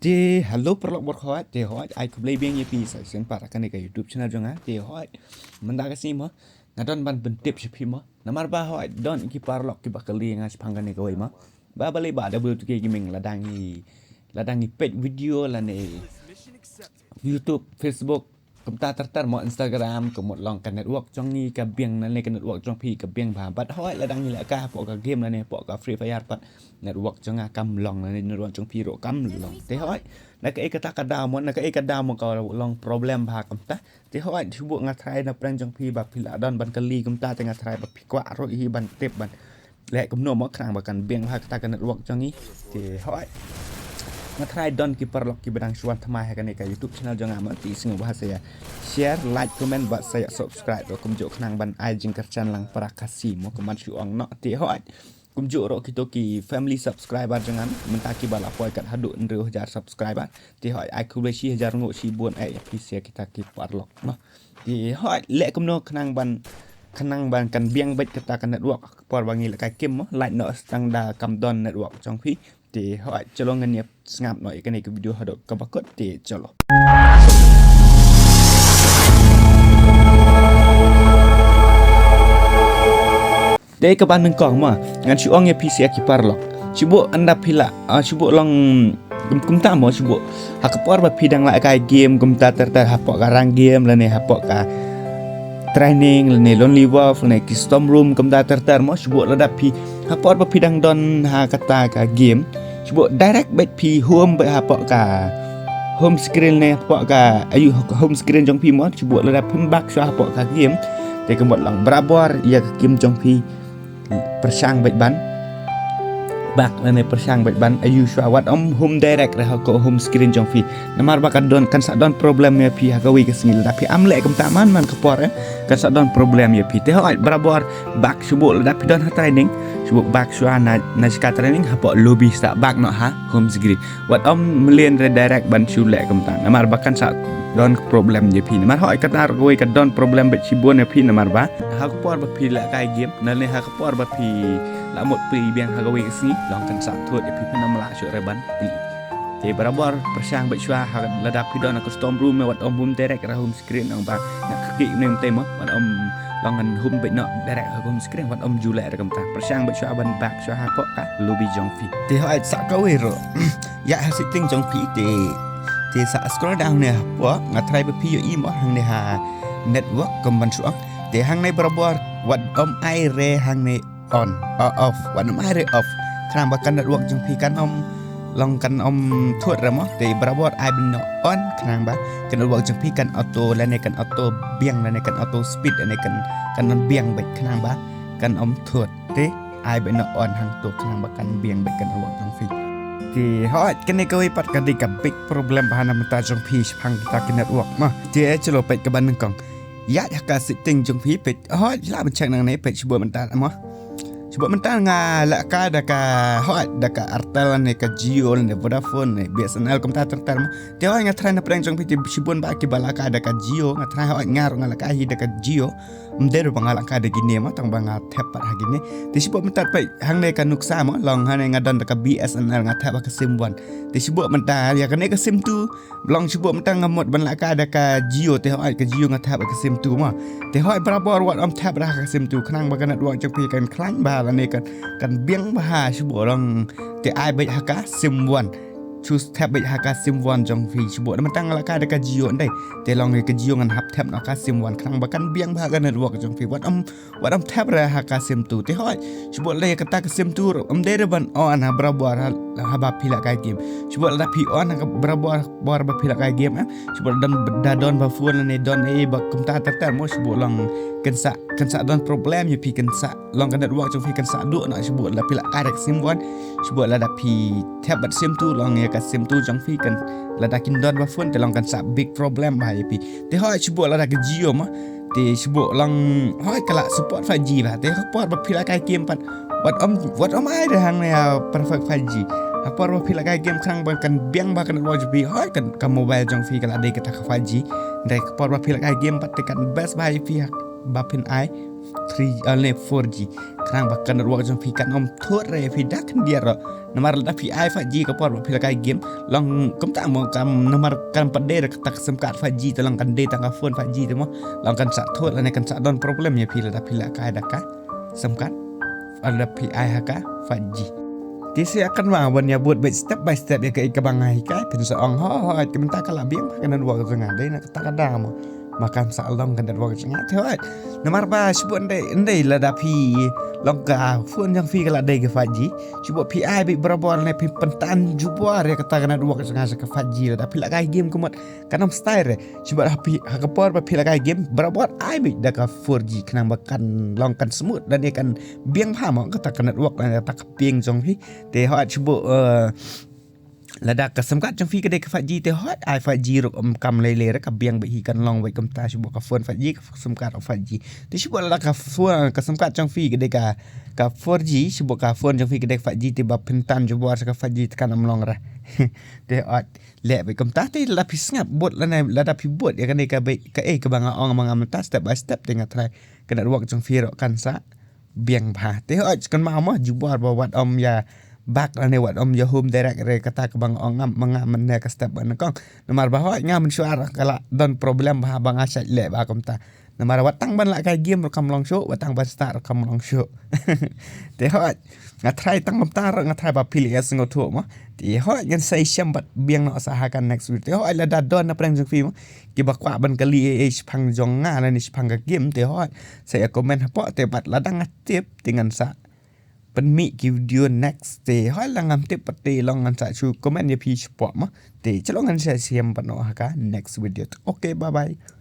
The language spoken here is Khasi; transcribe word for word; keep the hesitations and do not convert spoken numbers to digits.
Te hello paralok baroh, te hoi ai khublei biang ïa phi sa shisien pat ha kane ka YouTube channel jong nga. Te hoi mynta ka sngi mo nga don ban pyntip sha phi mo. Namar ba hoi don ki paralok kiba kylli nga shaphang kane kawei mo. Ba balei ba W two K Gaming la dang ngi la dang ngi peit video lane YouTube, Facebook, kumta ter ter mo, Instagram, ka mut long ka network jong ngi ka biang lane ka network jong phi ka biang bha. Bad hoi la dang ngi lehkai hapoh ka game lane hapoh ka Free Fire pat network jong nga kam long lane network jong phi ruh kam long. Te hoi na kaei kata ka daw mo, na kaei ka daw mo ka long problem bha kumta. Te hoi shu buh nga try na prank jong phi ba phi la don ban kylli kumta, te nga try ba phi kwah ruh hi ban tip ban leh kumno mo khnang ba kan biang bha kata ka network jong ngi. Te hoi nga try don ki paralok kiba dang shu wan thymmai ha kane ka YouTube channel jong nga mo, te sngewbha sa ïa share, like, comment bad sa ïa subscribe ruh kumjuh khnang ban ai jingkyrshan lang para Khasi mo, kumban shu ong noh. Te hoi kumjuh ruh kito ki family subscriber jong nga mynta kiba la poi kat haduh hynriew hajar subscriber. Te hoi ai khublei shi hajar nguh shibun, ai appreciate kita ki paralok mo. Te hoi leh kumno khnang ban khnang ban kan biang beit kata ka network ha ka por ba ngi lehkai game mo, lait noh tang da kam don network jong phi. Te hoi chalo ngan ïa sngap noh ïa kane ka video haduh kaba kut, te chalo. Te kaba nyngkong mo ngan shu ong ïa phi sa ïa ki paralok. Shu buh ynda phi la, ah, shu buh long kum, kumta mo, shu buh ha ka por ba phi dang lehkai game kumta ter ter hapoh ka rank game lane hapoh ka training lane lonely wolf lane custom room kumta ter ter mo, shu buh lada phi ha por ba phi dang don ha kata ka game, shu buh direct beit phi home beit hapoh ka home screen ne hapoh ka, ayu, home screen jong phi mo, shu buh lada phim back shuwa hapoh ka game. Te ka mut long barabor ïa ka game jong phi pyrshang beit ban back lane pyrshang beit ban ayu shuwa, wat ym home direct re ha ka home screen jong phi. Namar ba kan don, kan sa don problem ïa phi ha kawei ka sngi lada phi ym leh kumta man man ka por, eh, kan sa don problem ïa phi. Te hoi barabor back, shu buh lada phi don ha training, shu buh back shuwa na, na jaka training hapoh lobby, sa back noh ha home screen. Wat ym mlien re direct ban shu leh kumta namar ba kan sa don problem ïa phi. Namar hoi kata kawei ka don problem beit shibun ïa phi namar ba ha ka por ba phi lehkai game lane ha ka por ba phi la mut plie biang ha kawei ka sngi long kan sa thut ïa phi, phin ym lah shuh re ban plie. Te barabor pyrshang beit shuwa ha lada phi don ha custom room, wat ym home direct re home screen, ong ba nga kyrkieh mynne mynta mo, wat ym long ngan home beit noh direct ha home screen, wat ym ju leh re kumta. Pyrshang beit shuwa ban back shuwa hapoh ka lobby jong phi. Te hoi sa kawei ruh ïa ha setting jong phi, te te sa scroll down ne hapoh, nga try ba phi ïohi mo hangne ha network kumban shu ong. Te hangne barabor wat ym ai re hangne on, o-, off, wat ym ai re off. Khnang ba ka network jong phi kan ym long, kan ym thut re mo. Te barabor ai beit noh on khnang ba ka network jong phi kan auto lane kan auto biang lane kan auto speed lane kan, kan ym biang beit khnang ba kan ym thut. Te ai beit noh on hangto khnang ba kan biang beit ka network jong phi. Te hoi kane kawei pat ka dei ka big problem ba hana mynta jong phi shaphang kita ki network mo. Te chalo peit kaba nyngkong. Ïa ha ka setting jong phi peit, hoi la ban check nangne peit, shu buh mynta mo. Shu buh mynta nga lehkai da ka, hoi da ka Airtel ne ka Jio ne Vodafone ne B S N L kumta ter ter mo. Te hoi nga try na prank jong phi, te shibun ba kiba lehkai da ka Jio, nga try, hoi nga ruh nga lehkai hi da ka Jio. Ym dei ruh ba nga lehkai da kine mo, tang ba nga thep pat ha kine. Te shu buh mynta peit hangne ka nuksa mo, long hangne nga don da ka B S N L, nga thep ha ka sim one. Te shu buh mynta ïa kane ka sim two, long shu buh mynta nga mut ban lehkai da ka Jio, te hoi ka Jio nga thep ha ka sim two mo. Te hoi barabor wat ym thep re ha ka sim two khnang ba ka network jong phi kan khlaiñ bha lane kan, kan biang bha, shu buh long te ai beit ha ka sim one. Shu thep beit ha ka sim one jong phi, shu buh mynta nga lehkai da ka Jio ndei. Te long ka Jio ngan hap thep noh ka sim one khnang ba kan biang bha ka network jong phi. Wat ym, wat ym thep re ha ka sim two. Te hoi shu buh lada ïa kata ka sim two ruh ym dei re ban on ha barabor ha, haba phi lehkai game. Shu buh lada phi on ha ka barabor, barabor ba phi lehkai game, eh. Shu buh lada don, da don ba phone ne don ei ba kumta ter ter mo, shu buh long kan sa, kan sa don problem ïa phi, kan sa long ka network jong phi kan sa duh noh, shu buh lada phi lehkai da ka sim one, shu buh lada phi thep bad sim two, long ïa ka sim two jong phi kan, lada kin don ba phone te long kan sa big problem bha ïa phi. Te hoi shu buh lada ka Jio mo, te shu buh long hoi ka la support five G bha. Te ha por ba phi lehkai game pat wat ym, wat ym ai re hangne ha perfect five G. Ha por ba phi lehkai game khnang ba kan biang bha ka network jong phi, hoi kan ka mobile jong phi ka la dei kata ka five G. Ndei ha por ba phi lehkai game pat te kan best bha ïa phi ha ba phin ai three G, ah, ne four G. Khnang ba ka network jong phi kan ym thut re phi da khyndiat ruh. Namar lada phi ai five G ka por ba phi la kai game, long kumta mo, kam namar kam pat dei re kata ka sim card five G te, long kan dei tang ka phone five G te mo. Long kan sa thut lane kan sa don problem ïa phi lada phi la kai da ka sim card, lada phi ai ha ka five G. Te sa ïa kynmaw ban ïa bud beit step by step ïa kaei kaba nga hikai, phin sa ong ho ho, ka mynta ka la biang ka network jong nga, dei na kata ka daw mo. Ma kam sa long ka network jong nga te hooid. Namar ba shu bun dei, dei lada phi long ka phone jong phi ka la dei ka five G, shu bun phi ai beit barabor ne phi pyntan jubor ïa kata ka network jong nga sha ka five G, lada phi la kai game ka mut kan ym style re. Shu bun ha phi, ha ka por ba phi la kai game, barabor ai beit da ka four G khnang ba kan long kan smooth lane kan biang bha mo kata ka network lane kata ka ping jong phi. Te hooid shu bun, eh, lada ka sim card jong phi ka dei ka five G te hooid ai five G ruh ym kam lei lei re, ka biang beit hi, kan long beit kumta, shu bun ka phone five G, ka sim card ruh five G. Te shu bun lada ka phone, ka sim card jong phi ka dei ka, ka four G, shu bun ka phone jong phi ka dei ka five G, te ba pyntan jubor sha ka five G te kan ym long re. Te hooid leh beit kumta, te lada phi sngap bud lane lada phi bud ïa kane ka beit kaei kaba nga ong ma nga mynta step by step, te nga tharai ka network jong phi ruh kan sa biang bha. Te hooid kynmaw mo, jubor ba wat ym ïa back lane wat ym ïa home direct re, kata kaba nga ong ngam, ma nga mynne ka step ba nyngkong. Namar ba hooid nga mynshuwa ruh ka la don problem bha ba nga shait leh bha kumta. Namar wat tang ban la kai game ruh kam long shuh, wat tang ban start ruh kam long shuh. Te hooid nga tharai tang kumta ruh, nga tharai ba phi la ïa sngewthuh mo. Te hooid ngan sa ïashem bad biang noh sa ha ka next video. Te hooid lada don na pdeng jong phi mo kiba kwah ban kylli ei ei shaphang jong nga lane shaphang ka game, te hooid sa ïa comment hapoh, te bad lada nga tip te ngan sa pynmih ki video next. Te hooid la ngam tip pat te long ngan sa shu comment ïa phi shapoh mo. Te shalong, ngan sa ïashem pat noh ha ka next video. Okay, bye bye.